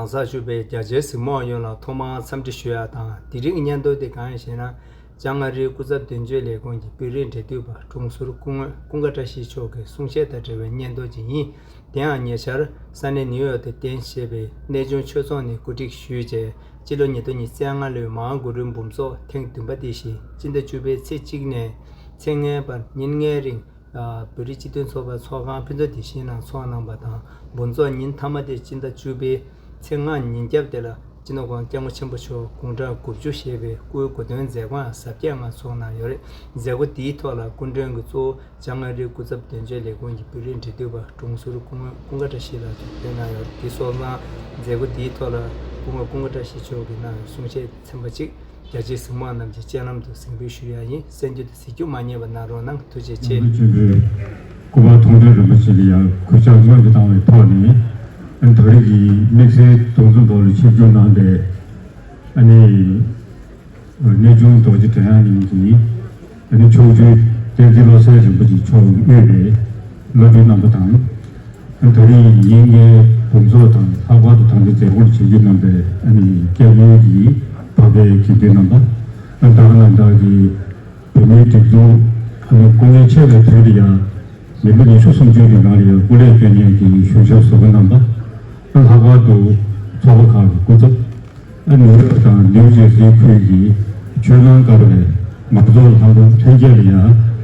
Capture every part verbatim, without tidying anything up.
གང་ཟག་ཞུ་བའི་རྒྱ་ཆེའི་གཟིགས་མོ་བ་ཡོངས་ལ་ཐོག་མར་འཚམས་འདྲི་ཞུ་ཡ་དང་། དེ་རིང་གི་སྙན་ཐོ་དེ་གང་ཡིན་ཞེ་ན། བྱང་ཨ་རིའི་སྐུ་ཚབ་དོན་གཅོད་ལས་ཁུངས་ཀྱི་དཔོན་རིགས་འབྲེལ་མཐུད་པ་དྲུང་ཟུར་སྐུ་ངོ་ཀུན་དགའ་བཀྲ་ཤིས་མཆོག་གི་གསུང་བཤད་དང་འབྲེལ་བའི་སྙན་ཐོ་ཅིག་ཡིན། དེའང་ཉེ་ཆར་ས་གནས་ནིའུ་ཡོག་ཏུ་རྟེན་གཞི་བྱས་པའི་གནས་ཆུང་ཆོས་ཚོགས་ནས་གོ་སྒྲིག་ཞུས་རྗེས། སྤྱི་ལོ་ཉིས་སྟོང་ཉི་ཤུ་རྩ་ལྔ་ལོའི་མ་ཧཱ་གུ་རུའི་འབུམ་ཚོགས་ཐེངས་བདུན་པ་དེ་བཞིན་སྤྱི་ཟླ་བཅུ་པའི་ཚེས་གཅིག་ནས་ཚེས་ལྔའི་བར་ཉིན་ལྔའི་རིང་། ཨ། བོད་རིགས་སྤྱི་མཐུན་ཚོགས་པའི་ཚོགས་ཁང་ཕུན་ཚོགས་བདེ་ཆེན་ནང་ཚོགས་གནང་བ་དང་། འབུམ་ཚོགས་ཉིན་མཐའ་མ་དེ་སྤྱི་ཟླ་བཅུ་པའི་ཚེས་ལྔ་ཉིན་རྒྱབ་དེ་ལ་སྤྱི་ནོར་༧གོང་ས་༧སྐྱབས་མགོན་ཆེན་པོ་མཆོག་དགུང་གྲངས་དགུ་བཅུ་བཞེས་པའི་སྐུའི་གོ་སྟོན་མཛད་སྒོའང་གཟབ་རྒྱས་ངང་ཚོགས་གནང་ཡོད་རེད། མཛད་སྒོ་དེའི་ཐོག་ལ་སྐུ་མགྲོན་གྱི་གཙོ་བོ་བྱང་ཨ་རིའི་སྐུ་ཚབ་དོན་གཅོད་ལས་ཁུངས་ཀྱི་དཔོན་རིགས་འབྲེལ་མཐུད་པ་དྲུང་ཟུར་སྐུ་ངོ་ཀུན་དགའ་བཀྲ་ཤིས་ལགས་ཀྱིས་ཕེབས་གནང་ཡོད་རེད། དེ་སོང་ཙང་མཛད་སྒོ་དེའི་ཐོག་ལ་སྐུ་ངོ་ཀུན་དགའ་བཀྲ་ཤིས་མཆོག་གིས་གནང་བའི་གསུང་བཤད་ཚན་པ་གཅིག་རྒྱ་ཆེའི་གཟིགས་མོ་རྣམས་ཀྱི་སྤྱན་ལམ་དུ་གཟིགས་འབུལ་ཞུ་ཡ་ཡིན། གསན་རྒྱུ་དང་གཟིགས་རྒྱུ་མ་བསྙེལ་བ་གནང་རོགས་གནང་། ཐུགས་རྗེ་ཆེ། སྐུ་ཆེན་པོས་སྐུ་པར་མཐོང་གྲོལ་རིན་པོ་ཆེ་ལ་ཡང་གུས་ཕྱག་སྔོན་དུ་བཏང་བའི་ཐོག་ནས། ཨ་ནི་ད་རེས་ཀྱི་དམིགས་བསལ་སྡོམ་བརྩོན་འབོགས་ལ་ཆིབས་བསྒྱུར་གནང་པའི་ཨ་ནི་གནས་ཆུང་རྡོ་རྗེ་དོན་དབྱངས་གླིང་གི་ཨ་ནི་ཕྱོགས་བཅུའི་བསྟན་འཛིན་བློ་གསལ་རིན་པོ་ཆེ་མཆོག་དབུས་པའི་བླ་སྤྲུལ་རྣམ་པ་དང་། ད་རིང་ཉིན་ལྔའི་འབུམ་ཚོགས་དང་། ལྷག་པར་དུ་ད་ལྟ་མཛད་སྒོར་ཆིབས་བསྒྱུར་གནང་པའི་ཨ་ནི་སྐྱབས་མགོན་གྱི་འཕགས་པའི་དགེ་འདུན་རྣམ་པ། ཨ་ནི་ད་ག་ནང་བཞིན་གྱི་བོད་མིའི་སྒྲིག་འཛུགས་ཨ་ནི་སྐུ་ངལ་ཆེ་བའི་དུས་ལ་ཡང་མི་ལོ་ཉི་ཤུ་སུམ་ཅུའི་རིང་ལ་ཡང་སྐུ་ལས་བསྐྱོན་མཁན་གྱི་གཞུང་ཞབས་ཟུར་པ་རྣམ་པ། ཨ་ནི་ལྷག་པར་དུ་ཚོགས་པ་ཁག་གི་སྐུ་ཚབ། ཨ་ནི་ནིའུ་ཡོག་དང་ནིའུ་ཇར་སི་ཁུལ་གྱི་ཆོས་ནང་དཀར་བའི་མང་ཚོགས་ལྷན་ཁང་ཐོན་སྐྱེད་ལ་ཡང་།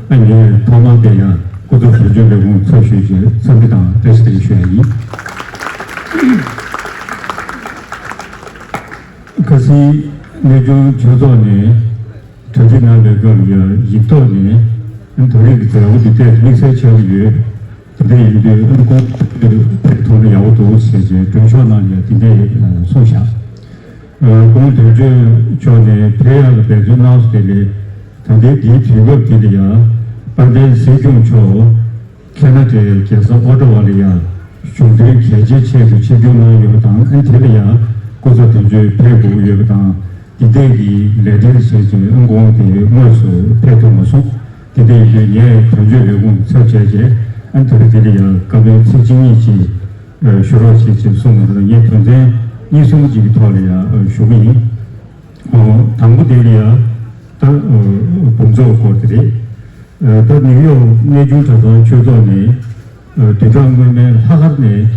ཨ་ནི་ཐོག་མར་དེ་ཡང་སྐུ་ཚབ་དོན་གཅོད་ལས་ཁུངས་ཚབ་ཞུས་ཀྱི་འཚམས་འདྲི་དང་བཀྲ་ཤིས་བདེ་ལེགས་ཞུ་ཡ་ཡིན། ཁ་སང་གནས་ཆུང་ཆོས་ཚོགས་ནས་གྲ་སྒྲིག་གནང་བའི་སྐབས་ལ་ཡང་ཡིག་ཐོག་ནས་ད་རེས་ཀྱི་མཛད་སྒོ་འདི་ཐད་དམིགས་བསལ་ཆགས་ཀྱི་ཡོད། དེ་འདྲ་ཡིན་དུས་ཨ་ནི་ཁོང་ཚོས་ཕེབས་ཐུབ་ན་ཡག་པོ་འདུག་ཟེར་བྱས་མགྲོན་ཤོག་ནང་ལ་ཡང་དེ་འདྲ་གསུངས་བཞག། ཨ། སྐུ་ངོ་དོན་གཅོད་མཆོག་ནས་ཕེབས་ཡག་གི་འབད་བརྩོན་གནང་སོང་། དེ་ལས་ད་ལྟའི་འདིའི་དུས་སྐབས་འདི་ལ་ཡང་དཔལ་ལྡན་སྲིད་སྐྱོང་མཆོག་ཁེ་ན་ཌའི་རྒྱལ་ས་ཨོ་ཊ་ཝ་ལ་ཡང་གཞུང་དོན་གལ་ཆེའི་ཆེད་དུ་ཆིབས་བསྒྱུར་གནང་ཡོད་པ་དང་། ཨ་ནི་དེ་ལ་ཡང་སྐུ་ཚབ་དོན་གཅོད་ཕེབས་དགོས་ཀྱི་ཡོད་པ་དང་། འདི་ཐད་ཀྱི་ལས་རིམ་ཟེར་བྱས་ཨང་གོང་དེ་དངོས་སུ་ཕེབས་ཐུབ་མ་སོང་། དེ་འདྲ་ཡིན་དུས་ངས་དོན་གཅོད་ལས་ཁུངས་ཚབ་བྱས་རྗེས། ཨ་ནི་ད་རེས་དེ་ལ་ཡང་བཀའ་མོལ་ཚིག་གཅིག་གཉིས་ཅིག་ཞུ་རོགས་བྱེད་ཅེས་གསུངས་པ་རེད། ངས་དོན་ཚན་གཉིས་གསུམ་ཅིག་གི་ཐོག་ལ་ཡང་ཞུ་གི་ཡིན། ཨོ། དང་པོ་དེ་ལ་ཡང་ད་འབུམ་ཚོགས་སྐོར་དེ་རེད། ད་ནིའུ་ཡོག་གནས་ཆུང་གྲྭ་ཚང་ཆོས་ཚོགས་ནས་བདུན་ཕྲག་སྔོན་མའི་ལྷག་དཀར་ནས་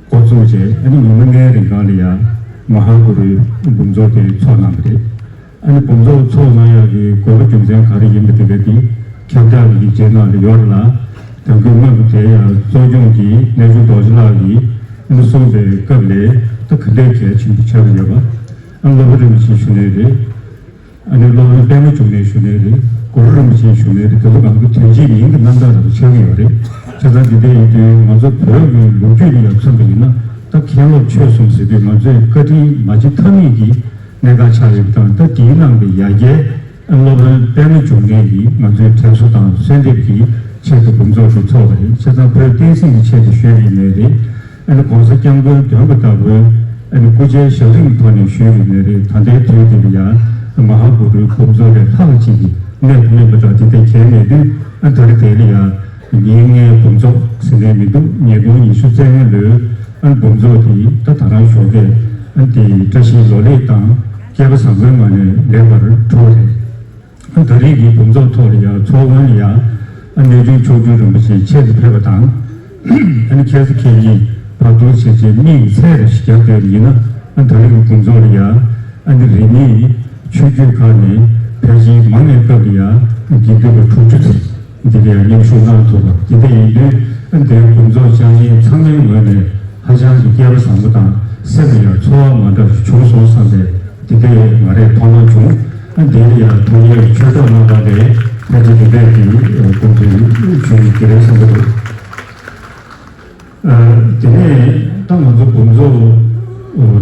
འགོ་བཙུགས་བྱས། ཨ་ནི་ཉི་མ་ལྔའི་རིང་གང་ལ་ཡང་མ་ཧཱ་གུ་རུའི་འབུམ་ཚོགས་དེ་ཚོགས་གནང་བ་རེད། ཨ་ནི་འབུམ་ཚོགས་ཚོགས་གནང་ཡག་གི་དགོས་པ་རྒྱུ་མཚན་ག་རེ་ཡིན་པ་དེ་ག་དེ་ཁྱབ་བསྒྲགས་ཀྱི་ཡིག་ཆའི་ནང་ལ་ཡོད་རེད་ལ། དོན་གྱི་སྔོན་དུ་དེ་ཡང་གཙོ་སྐྱོང་གིས་གནས་ཆུང་རྡོ་རྗེ་ལགས་ཀྱིས་ཨ་ནི་གསུངས་པའི་སྐབས་ལ་ད་ག་འདྲའི་གལ་ཆེན་པོ་ཆགས་ཀྱི་ཡོད་པ། ཨ་ནི་སློབ་དཔོན་རིན་པོ་ཆེའི་ཞུ་ནས་རེད། ཨ་ནི་སློབ་དཔོན་པདྨ་འབྱུང་གནས་ཞུ་ནས་རེད། གུ་རུ་རིན་པོ་ཆེའི་ཞུ་ནས་རེད། དེ་ཚོ་གང་ག་དོན་གཅིག་མིང་གི་རྣམ་གྲངས་རང་ཆགས་ཀྱི་ཡོད་རེད། བྱས་ཙང་འདི་འདྲ་ཡིན་དུས་ང་ཚོ་བོད་ཀྱི་ལོ་རྒྱུས་ལ་ཡང་མཚོན་པ་ཡིན་ན། ད་མཁན་སློབ་ཆོས་གསུམ་ཟེར་དུས་ང་ཚོས་བཀའ་དྲིན་མ་བརྗེད་ཐབས་མེད་ཀྱི་གནད་འགག་ཆགས་ཡོད་པ་དང་། ད་དེའི་ནང་གི་ཡ་གྱལ་སློབ་དཔོན་པདྨ་འབྱུང་གནས་ཀྱིས་ང་ཚོའི་དྲན་གསོ་དང་གསོལ་འདེབས་ཀྱི་ཆེད་དུ་འབུམ་ཚོགས་ཤིག་ཚོགས་པ་རེད། བྱས་ཙང་བོད་བསྟན་སྲིད་ཀྱི་ཆེད་དུ་ཞུས་པ་ཡིན་ནའི་རེད། ཨ་ནི་༧གོང་ས་༧སྐྱབས་མགོན་དོན་གྱི་བདག་པོའི་ཨ་ནི་སྐུ་ཕྱྭའི་ཞབས་རིམ་ཐོག་ནས་ཞུས་པ་ཡིན་ནའི་རེད། ད་ལྟའི་དུས་འདི་ལ་ཡང་མ་ཧཱ་གུ་རུའི་འབུམ་ཚོགས་ལས་ལྷག་ཅིག་གི་གནད་དུ་སྨིན་པ་འདྲ་དེ་འདྲ་གལ་གནད་དུས། ཨ་ད་རེས་དེ་ལ་ཡང་ཉིན་ལྔའི་འབུམ་ཚོགས་ཟེར་ནའི་མི་འདུག་ཉིས་སྟོང་ཉི་ཤུ་རྩ་ལྔ་ལོའི་ཨ་ནི་འབུམ་ཚོགས་དེ་ད་ད་རང་ཞོགས་ཀས་ཨ་ནི་དེ་བཀྲ་ཤིས་ལོ་ལེགས་དང་སྐལ་པ་བཟང་པོའི་ངང་ནས་ལེགས་པར་གྲུབ་པ་རེད། ཨ་ད་རེས་ཀྱི་འབུམ་ཚོགས་ཐོག་ལ་ཡང་ཚོགས་དཔོན་ལ་ཡང་ཨ་གནས་ཆུང་ཕྱོགས་བཅུའི་རིན་པོ་ཆེ་ཆེད་དུ་ཕེབས་པ་དང་། ཨ་ནི་ཁ་སང་ཁ་ཉིན་བར་དུ་བྱས་རྗེས་མིག་ཚད་རེ་ཞིག་བརྒྱབ་བསྡད་པ་ཡིན་ན། ཨ་ད་རེས་ཀྱི་འབུམ་ཚོགས་ལ་ཡང་ཨ་ནི་རིས་མེད་ཆོས་བརྒྱུད་ཁག་ནས་ཕལ་ཆེར་མང་བའི་སྐབས་ལ་ཡང་དགེ་འདུན་པ་དྲུག་ཅུ་ཙམ་འདི་ལ་ཡང་མཉམ་ཞུགས་གནང་ཐུབ་པ། དེ་འདྲ་ཡིན་དུས་ཨ་འདིའི་འབུམ་ཚོགས་བཅར་མཁན་ཚང་མའི་ངོས་ནས་ཧ་ཅང་གི་སྐལ་པ་བཟང་པོ་དང་སེམས་ལ་ཡང་ཚོར་བ་མ་འདྲ་ཞིག་བྱུང་སོང་བསམ་པའི་དེ་འདྲའི་ང་རས་མཐོང་སྣང་བྱུང་། ཨ་འདི་ལ་ཡང་ཐུགས་ཡིད་ཆོས་གྲོགས་རྣམ་པ་ལས་ཕལ་ཆེར་དེ་འདྲས་ཀྱི་དགོངས་ཚུལ་ཞུ་རྒྱུ་དེ་རེད་བསམ་གྱི་འདུག་ཨ་དེ་ནས་ད་ང་ཚོ་འབུམ་ཚོགས་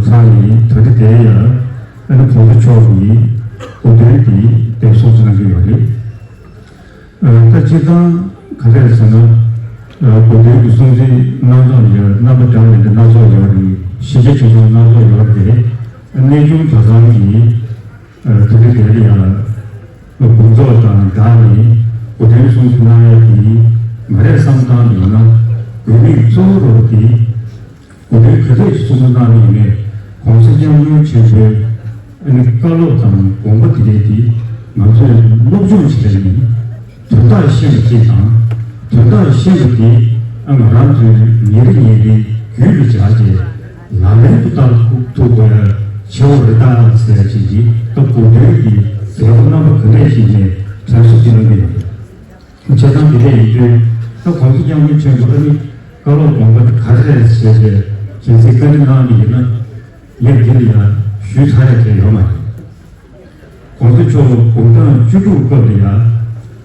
ཚང་ནི་ད་ལྟ་དེ་ཡང་ཨ་ནི་གོང་ས་མཆོག་གི་གོ་སྟོན་དེ་དེ་སོགས་ཀྱི་གནང་གི་ཡོད་རེད། ཨ་ད་སྤྱིར་བཏང་ག་རེ་རེད་ཟེར་ན། ཨ་གོ་སྟོན་གྱི་སྲུང་བརྩི་གནང་སྟངས་ལ་ཡང་རྣམ་པ་འདྲ་མི་འདྲ་སྣ་ཚོགས་ཡོད་རེད། གཞི་རྒྱ་ཆེ་ཆུང་སྣ་ཚོགས་ཡོད་རེད། ཨ་གནས་ཆུང་གྲྭ་ཚང་གི་ཨ་དེ་རིང་དེ་ལ་ཡང་འབུམ་ཚོགས་དང་སྦྲགས་ནས་གོ་སྟོན་སྲུང་བརྩི་གནང་ཡ་དེ་ང་རས་བསམ་སྟངས་ལ་ཡིན་ན་དགོས་དམིགས་གཙོ་བོ་རུ་དེ། གོ་སྟོན་ག་ཚོད་ཅིག་སྲུང་བརྩི་གནང་ནས་ཡིན་ནའི། ༸གོང་ས་༸སྐྱབས་མགོན་ཆེན་པོའི་ཨ་ནི་བཀའ་སློབ་དང་དགོངས་པ་དེ་འདྲ་དེ་ང་ཚོས་སློབ་སྦྱོང་བྱེད་པ་ཡིན། དོན་དག་ཤེས་པ་གཅིག་དང་། དོན་དག་ཤེས་པ་དེ་ཨ་ང་རང་ཚོའི་ཉིན་རེ་ཉིན་རེའི་རྒྱུད་ལ་སྦྱར་ཏེ་ལག་ལེན་དུ་བསྟར་ཐུབ་དགོས་ཡ་ཆེ་བ་རེད་ད་ཟེར་ཡ་ཅིག་གིས་སྐབས་དགོས་དོན་གྱི་མཛད་སྒོ་རྣམ་པ་ག་འདྲས་ཤིག་ནས་དྲན་གསོ་ཅིག་གནང་གི་ཡོད་རེད། བྱས་ཙང་དེ་འདྲ་ཡིན་དུས་ད་༸གོང་ས་༸སྐྱབས་མགོན་ཆེན་པོ་ཨ་ནི་བཀའ་སློབ་དགོངས་པ་ག་རེ་རེད་ཟེར་ཏེ་གལ་སྲིད་བཀའ་འདྲི་གནང་བ་ཡིན་ན་ངས་འདི་ལ་ཡང་ཞུས་ཚར་ཡ་དེ་ཡོད་མ་རེད། ༸གོང་ས་མཆོག་དགུང་གྲངས་བཅུ་དྲུག་སྐབས་ལ་ཡང་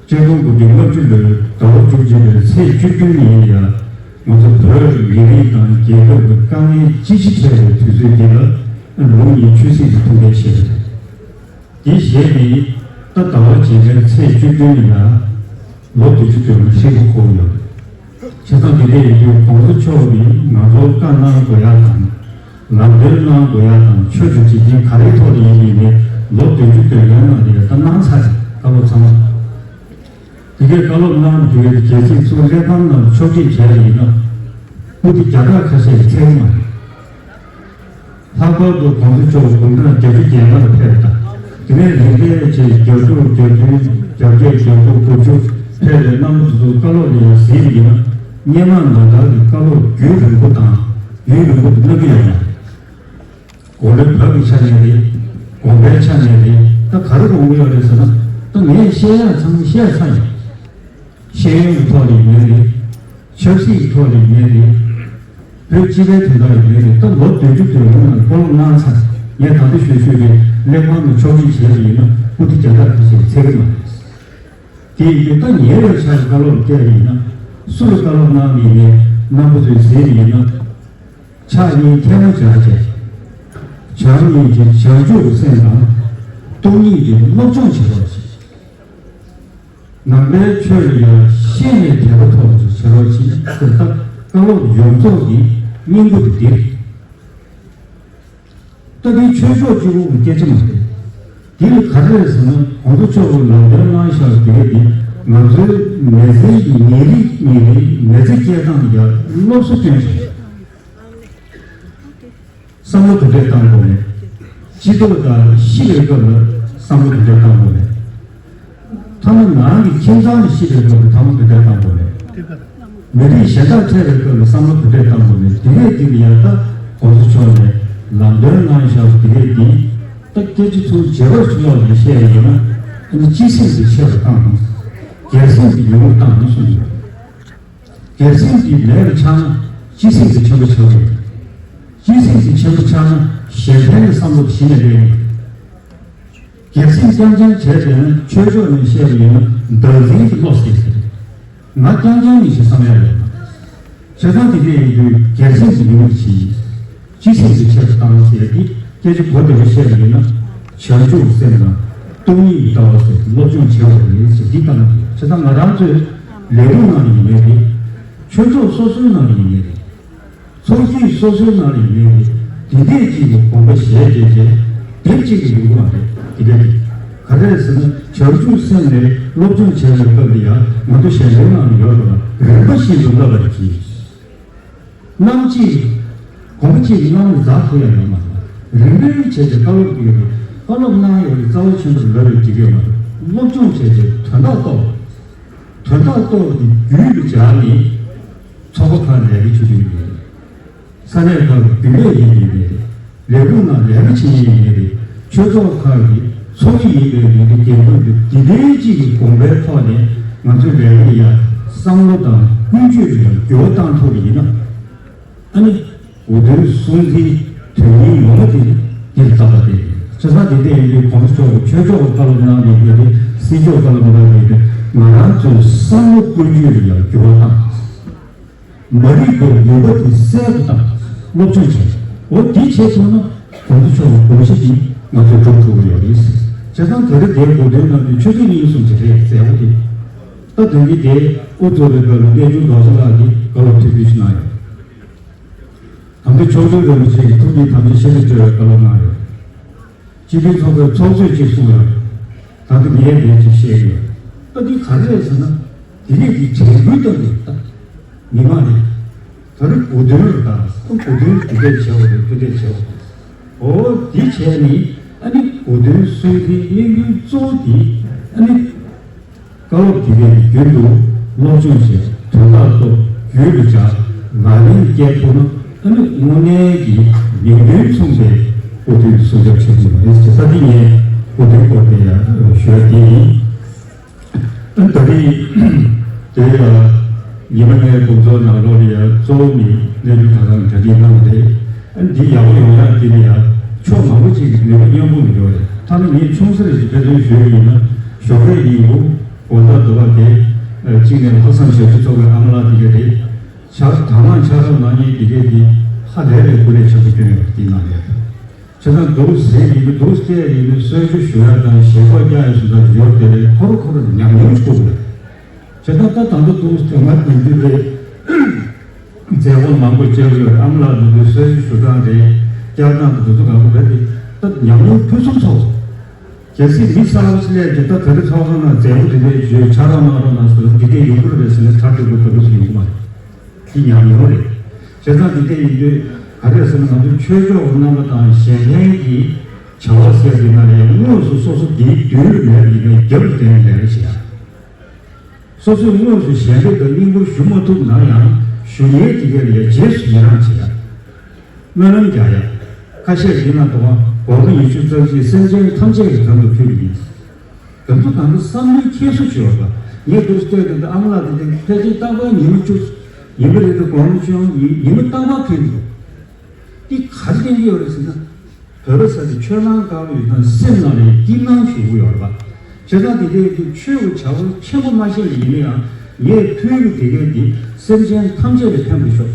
སྤྱི་ལོ་དགུ་བརྒྱ་ལྔ་བཅུ་ལོའི་ཟླ་བ་དྲུག་ཅུ་པའི་ཚེས་བཅུ་བདུན་ཉིན་ལ་ཡང་ང་ཚོ་བོད་མི་རིགས་དང་རྒྱལ་ཁབ་ཀྱི་དཀའ་ངལ་ཅི་ཆེ་འཕྲད་པའི་དུས་ཚོད་འདི་ལ་ལུགས་གཉིས་ཆོས་སྲིད་ཀྱི་ཐུགས་འགན་བཞེས་པ་རེད། དེ་བཞེས་ནས་ད་ཟླ་བ་རྗེས་མའི་ཚེས་བཅུ་བདུན་ཉིན་ལ་ལོ་བདུན་ཅུ་དོན་ལྔ་ཧྲིལ་པོ་འཁོར་ཡོད། བྱས་ཙང་དེ་འདྲ་ཡིན་དུས་༸གོང་ས་མཆོག་གིས་ང་ཚོར་བཀའ་གནང་དགོས་ཡག་དང་། ལམ་སྟོན་གནང་དགོས་ཡག་དང་ཆོས་ཀྱི་འཇིག་རྟེན་ག་རེའི་ཐོག་ལ་ཡིན་ཡིན་ནས་ལོ་བདུན་ཅུ་དོན་ལྔའི་ནང་དེ་ད་གནང་ཚར་རེད། བཀའ་སློབ་ཚང་མ། དེ་གའི་བཀའ་སློབ་གནང་དུས་རྒྱལ་སྲིད་ཚུར་གླེགས་བམ་ནང་ཕྱོགས་སྒྲིག་བྱས་པ་ཡིན་ན་སྐུ་དེ་བརྒྱ་ཕྲག་ཁ་ཤས་ཀྱི་ཚད་མ་རེད། ལྷག་པར་དུ་༸གོང་ས་མཆོག་དགུང་གྲངས་བརྒྱད་ཅུ་གྱ་ལྔར་ཕེབས་དང་། དེ་ནས་རིམ་པས་བྱས་བརྒྱད་དྲུག་བརྒྱད་བདུན་བརྒྱད་བརྒྱད་བརྒྱད་དགུ་དགུ་བཅུ་ཕེབས་པའི་རྣམ་པ་དེ་ཚོ་བཀའ་སློབ་ལ་ཡང་གཟིགས་པ་ཡིན་ན་སྔོན་མ་ནང་ལྟར་གྱི་བཀའ་སློབ་རྒྱུན་རིང་པོ་དང་ཡུན་རིང་པོ་དེ་གནང་གི་ཡོད་མ་རེད། དགོངས་པའི་བབ་ཀྱི་ཆ་ནས་རེད། དགོངས་པའི་ཆ་ནས་རེད། ད་ག་རེ་དགོངས་ཀྱི་ཡོད་རེད་ཟེར་ན། ད་ངས་བཤད་ཡག་ཚང་མ་བཤད་ཚར་ཡོད། ཤེས་ཡོན་གྱི་ཐོག་ལ་ཡིན་ནའི་རེད། ཆབ་སྲིད་ཀྱི་ཐོག་ལ་ཡིན་ནའི་རེད། བོད་སྤྱི་པའི་དོན་དག་ཡིན་ནའི་རེད། ད་ལོ་བདུན་ཅུ་དོན་ལྔ་ནང་བཀའ་སློབ་གནང་ཚར། ངས་ད་ལྟ་ཞུ་ཞུས་པའི་གླེགས་བམ་ནང་ཕྱོགས་སྒྲིག་བྱས་པ་ཡིན་ན་སྐུ་དེ་བརྒྱ་ཕྲག་ཁ་ཤས་ཚད་ཀྱི་མ་རེད། དེ་ཡིན་དུས་ད་ཉེ་བའི་ཆར་བཀའ་སློབ་བསྐྱལ་བ་ཡིན་ན། སུ་ལ་བཀའ་སློབ་གནང་བ་ཡིན་ནའི་རྣམ་པ་ཚོས་གཟིགས་པ་ཡིན་ན། ཕྱག་གཉིས་ཐལ་མོ་སྦྱར་བྱས། བྱམས་སྙིང་རྗེ་བྱང་ཆུབ་སེམས་དང་། སྟོང་ཉིད་ཀྱི་སློབ་སྦྱོང་བྱེད་རོགས་བྱེད། ནང་པའི་ཆོས་ལ་ཡང་ཤེས་ནས་དད་པ་ཐོག་ཏུ་བྱེད་རོགས་བྱེད་ཟེར། ད་བཀའ་སློབ་ཡོངས་རྫོགས་ཀྱི་སྙིང་པོ་དེ་འདི་རེད། ད་འདི་ཆོས་ཕྱོགས་གཅིག་པུ་གི་སྐད་ཆ་མ་རེད། འདི་ལ་ག་རེ་རེད་ཟེར་ན། གོང་ས་མཆོག་གིས་ལམ་སྟོན་གནང་བཞག་པའི་དེ་འདི་ང་ཚོའི་མི་ཚེའི་ཉིན་རེ་ཉིན་རེའི་མི་ཚེ་སྐྱེལ་སྟངས་ལ་ཡང་སློབ་གསོ་སྟོན་བཞག། བསམ་བློ་ག་འདྲས་བཏང་དགོས་མེད། སྤྱི་ཚོགས་དང་ཤི་བའི་སྐབས་ལ་བསམ་བློ་ག་འདྲས་བཏང་དགོས་མེད། ཐ་ན་ནང་གི་ཁྱིམ་ཚང་ལ་ཤི་བའི་སྐབས་ལ་བསམ་བློ་ག་འདྲས་བཏང་དགོས་མེད། མི་རིགས་གཞན་དག་འཕྲད་པའི་སྐབས་ལ་བསམ་བློ་ག་འདྲས་བཏང་དགོས་མེད། དེ་གས་དེ་ལ་ཡང་ད་གོང་ས་མཆོག་ནས་ལམ་སྟོན་གནང་བཞག་པ་དེ་གས་དེ་ད་སྐད་ཆ་ཚུར་བརྗེ་བར་ཕྱོགས་ནས་བཤད་ཡིན་ན། ཨ་ནི་སྤྱི་སེམས་དེ་ཆེ་རུ་བཏང་ན། སྒེར་སེམས་དེ་ཉུང་རུ་བཏང་ན་གསུངས་ཡོད། སྒེར་སེམས་དེ་མེད་པ་ཆགས་ན་སྤྱི་སེམས་དེ་ཆེན་པོ་ཆགས་ཀྱི་རེད། སྤྱི་སེམས་དེ་ཆེན་པོ་ཆགས་ན་གཞན་ཕན་གྱི་བསམ་བློ་གཞི་ནས་སླེབས་ཀྱི་རེད། སྒེར་སེམས་རྐྱང་རྐྱང་བྱས་བསྡད་ན་ཆོས་ཕྱོགས་ནས་བཤད་པ་ཡིན་ན་བདག་འཛིན་གྱི་བློ་སྐྱེ་གི་རེད། ང་རྐྱང་རྐྱང་ཡིན་ཞེས་བསམ་ཡ་ཡོད་མ་རེད། བྱས་ཙང་དེ་འདྲ་ཡིན་དུས་སྒེར་སེམས་དེ་ཉུང་རུ་བྱེད། སྤྱི་སེམས་དེ་ཆེ་རུ་བཏང་ཟེར་ཏེ་སྐད་ཆ་གོ་བདེ་པོ་བཤད་པ་ཡིན་ན། བྱང་ཆུབ་སེམས་དང་སྟོང་ཉིད་ཀྱི་ལྟ་བ་ཟེར་སློབ་སྦྱོང་བྱེད་དགོས་རེད་ཟེར་འདི་བཏང་གི་ཡོད། བྱས་ཙང་ང་རང་ཚོའི་ལས་ཁུངས་ནང་ཡིན་ནའི་རེད། ཆོས་ཚོགས་སོ་སོའི་ནང་ཡིན་ནའི་རེད། ཚོགས་སྐྱིད་སོ་སོའི་ནང་ཡིན་ནའི་རེད། དེ་འདྲས་ཅིག་གི་དགོངས་པ་བཞེས་བྱས་བྱས་དེབ་ཅིག་གི་ཡོང་གི་མ་རེད། དེ་འདྲས་རེད། ག་རེ་ཟེར་ན་བྱང་ཆུབ་སེམས་ནས་སློབ་སྦྱོང་བྱས་པའི་སྐབས་ལ་ཡང་ང་ཚོ་གཞན་པའི་ནང་ལ་ཡོད་པ་ལ་རིམ་པ་བཞིན་དུ་བསླབ་པར་གྱིས། གནང་གཅིག་གོང་གཅིག་གནང་ནས་འཛག་ཐུབ་ཡ་ཡོད་མ་རེད། རིམ་པས་བྱས་ཏེ་བཀའ་སློབ་ཕུལ་ཡོད་རེད། བཀའ་སློབ་གནང་ཡོད་རེད། རྩ་བ་ཆེན་པོར་ལབ་རེད་འགྲིག་ཡོད་མ་རེད། སློབ་སྦྱོང་བྱས་ཏེ་དོན་དག་རྟོགས། དོན་དག་རྟོགས་པ་དེ་རྒྱུད་དུ་སྦྱར་ནས་ཚོགས་པ་ཁག་ལས་ཀ་བྱེད་རྒྱུ་ཡོད་རེད། ས་གནས་ཁག་རྒྱུན་ལས་ཡིན་པའི་མི་རེད། ལས་ཁུངས་ནང་ལས་ཀ་བྱེད་མཁན་ཡིན་པའི་མི་རེད། ཆོས་ཚོགས་ཁག་གི་ཚོགས་མི་ཡིན་པའི་མི་རེད། རྒན་རྒོན་འདི་འདི་འདྲའི་གཅིག་གི་དགོངས་པའི་ཐོག་ནས་ང་ཚོའི་ལས་ཀ་ལ་ཡང་བསམ་བློ་དང་ཀུན་སྤྱོད་ལ་ཡང་འགྱུར་བ་བཏང་ཐུབ་པ་ཡིན་ན། ཨ་ནི་གོ་དོན་སྲུང་འཛིན་དོན་སྙིང་ངོ་མ་དེ་འདིར་བཏགས་པ་དེ་རེད། བྱས་ཙང་དེ་འདྲ་ཡིན་དུས་གོང་ས་མཆོག་གིས་ཆོས་ཕྱོགས་ཀྱི་བཀའ་སློབ་གནང་བའི་མི་རེད། སྲིད་ཕྱོགས་བཀའ་སློབ་གནང་བའི་མི་རེད། ང་རང་ཚོའི་བསམ་བློ་ཀུན་སྤྱོད་ལ་ཡང་འགྱུར་བ་བཏང་། མ་རིག་པའི་ནུས་པ་དེ་གསལ་དུ་བཏང་། སློབ་སྦྱོང་བྱས། འོ་འདི་བྱས་ཐུབ་ན་གོང་ས་མཆོག་གི་དགོངས་གཞི་འདི་ང་ཚོས་སྒྲུབ་ཐུབ་ཀྱི་ཡོད་རེད། བྱས་ཙང་ད་རེས་དེའི་གོ་དོན་ནང་དུ་ཆུ་ཚོད་གཉིས་གསུམ་ཞིག་རེད་མཛད་སྒོ་དེ། ད་དོན་གྱི་དེ་དབུ་གཙོས་པའི་སྐབས་ལ་གནས་ཆུང་རྡོ་རྗེ་ལགས་ཀྱིས་བཀའ་སློབ་ཐུགས་རྒྱུས་ཤིག་གནང་ཡོད། དམ་པ་མཆོག་སྤྲུལ་རིན་པོ་ཆེ་གིས་ཐུགས་ཀྱི་དམ་བཅའ་བཤད་ཐུབ་པའི་བཀའ་སློབ་གནང་ཡོད། སྤྱི་འཐུས་ཚོགས་པའི་ཚོགས་གཙོས་ཅིག་གསུངས་ཡོད། ད་ལྟ་ངས་ལན་ཅིག་བཤད་ཀྱི་ཡོད། ད་འདི་ག་རེ་རེད་ཟེར་ན། དེ་རིགས་ཀྱི་དྲན་སྐུལ་བཏང་གི་ད། མི་མང་རེད། ད་རེས་གོ་དོན་རེད། ད་ཁོ་གོ་དོན་འདི་འདྲས་བྱས་པ་རེད། འདི་འདྲས་བྱས་པ་རེད། འོ་དེ་བྱས་ནས་ཨ་ནི་གོ་སྟོན་གསུང་ཐེངས་སྙན་སྒྲོན་གཙོ་བོ་དེ་ཨ་ནི། བཀའ་སློབ་དེ་གའི་རྒྱུན་དུ་སློབ་སྦྱོང་བྱས་དོན་དག་ཐོག་རྒྱུན་དུ་བྱ་ལག་ལེན་བསྐྱལ་ཐུབ་ན་ཨ་ནི་དངོས་གནས་ཀྱི་མིང་དོན་མཚུངས་པའི་གོ་སྟོན་སྲུང་སྐྱོབ་བྱེད་ཐུབ་པ་རེད་ཅེས་ས་འདི་ངས་གོ་སྟོན་སྐོར་དེ་ཡང་ཞུ་ཡ་དེ་ཡིན། ད་རེས་དེ་ཡང་ཉི་མ་ལྔའི་དགོང་ཚོགས་ནང་ལོགས་ལ་ཡང་གཙོ་བོ་ནི་གནས་ཚུལ་ཁག་ཁག་གྲ་སྒྲིག་གནང་བ་རེད། འདི་ཡག་པོ་ཡོང་ཡག་དེ་ནི་ཡང་ཕྱོགས་མང་པོ་ཅིག་གི་ནུས་པ་མཉམ་སྤུངས་ཡོད་རེད། ཐ་ན་ངས་ཆུང་ས་རེ་ཞིག་དཔེ་མཚོན་ཞུས་པ་ཡིན་ན་ཞོགས་ཀས་ཉིན་གུང་དགོང་དག་འདུག་པ་དེ་གཅིག་ནས་ལྷག་བསམ་ཞབས་ཞུ་ཚོགས་པའི་ཨ་མ་ལགས་དེ་ག་རེད། ཆ་དང་བླངས་ཆ་ཚང་གནང་མཁན་དེ་གས་དེ་ཧ་ལས་པའི་སྐུ་ལས་ཆེན་པོ་བསྐྱོན་ཡོད་པ་དེ་གནང་ཡོད། བྱས་ཙང་འདུག་ཟེར་ཡིན་ན་འདུག་སྟེ་ཡིན་ན་གསོལ་ཇ་ཞུ་ཡ་དང་ཞལ་གོག་རྒྱག་ཡ་སོགས་དང་ཡོད་དེ་ལས་ཁོ་ར་ཁོ་ར་ཉམས་མྱོང་ཆོག་གི་རེད། བྱས་ཙང་ད་ད་ལྟ་འདུག་དེ་སྔ་དེང་དུས་དེ་མཛད་སྒོ་མང་པོ་བཅར་གི་ཡོད་རེད། ཨ་མ་ལགས་འདུག་དུས་གསོལ་ཇ་ཞུ་སྟངས་རེད། བསྐྱར་སྟངས་དང་དེ་ཚོ་གང་གི་རེད་དེ་ད་ཉམས་མྱོང་ཕུན་སུམ་ཚོགས། གལ་སྲིད་མི་གསར་པ་ཞིག་སླེབས་ཀྱི་ད་དེ་རིང་ཚོགས་ཁང་ནང་མཛད་སྒོ་དེ་འདྲའི་ཞུས་ཕྱག་རོགས་གནང་རོགས་གནང་ཟེར་ན་འདི་གས་ཡོང་གི་རེད་ཟེར་ནས་གྲ་སྒྲིག་དགོས་དོན་དུ་ཡོང་གི་མ་རེད། དེ་ཉམས་མྱོང་རེད། བྱས་ཙང་འདི་འདྲ་ཡིན་དུས་ག་རེ་ཟེར་ན་ང་ཚོ་ཆོས་ཕྱོགས་རྣམ་པ་དང་གཞན་ཕན་གྱི་བྱ་བ་ཟེར་དེ་ན་ཡང་དངོས་སུ་སོ་སོ་འདིའི་མདུན་རུ་མེད་པ་ཡིན་ན་རྒྱབ་ཏུ་བསྟན་ལས་ཀ་བྱེད་ཡ། སོ་སོས་དངོས་སུ་ཞལ་འདེབས་དང་སྙིང་པོ་ཞུ་མ་ཐུབ་ན་ཡང་ཞུ་མཁན་དེ་གས་ལ་ཡང་རྗེས་སུ་ཡི་རང་བྱེད་ཡ། སྨོན་ལམ་རྒྱག་ཡ། ཁ་ཤས་ཡིན་ན་དོ་དགོང་མོ་ཉི་ཤུ་རྩ་གཅིག་སེམས་ཅན་ཐམས་ཅད་ཀྱི་དོན་དུ་ཕུལ་བ་ཡིན། དོན་དུ་དང་པོ་བསམ་བློའི་འཁྱེར་སོ་བྱེད་པ། ངས་འདུག་ལྟོས་དེ་འདི་ཨ་མ་ལགས་དེ་འདི་ཕལ་ཆེར་རྟག་པར་ཉི་མ་བཅུ་ཡིན་པ་རེད་དེ་དགོང་མོ་བཅུ་ཡང་ཡིན་ཉི་མ་རྟག་པར་ཕུལ་འདུག་འདི་ག་རེ་བསྟན་གྱི་ཡོད་རེད་ཟེར་ན། བོད་པ་ས་དེ་ཆོས་ནང་དཀར་པོ་ཡོད་ན་སེམས་ནང་ལ་སྐྱིད་སྣང་ཞུ་གི་ཡོད་རེད་པ། བྱས་ཙང་དེ་གས་དེ་ཆོས་ཀྱི་བྱ་བ་ཆེན་པོ་མ་ཤེས་པ་ཡིན་ན་ཡང་ངས་ཕུལ་གྱི་དེ་གས་དེ་སེམས་ཅན་ཐམས་ཅད་ལ་ཕན་པར་ཤོག་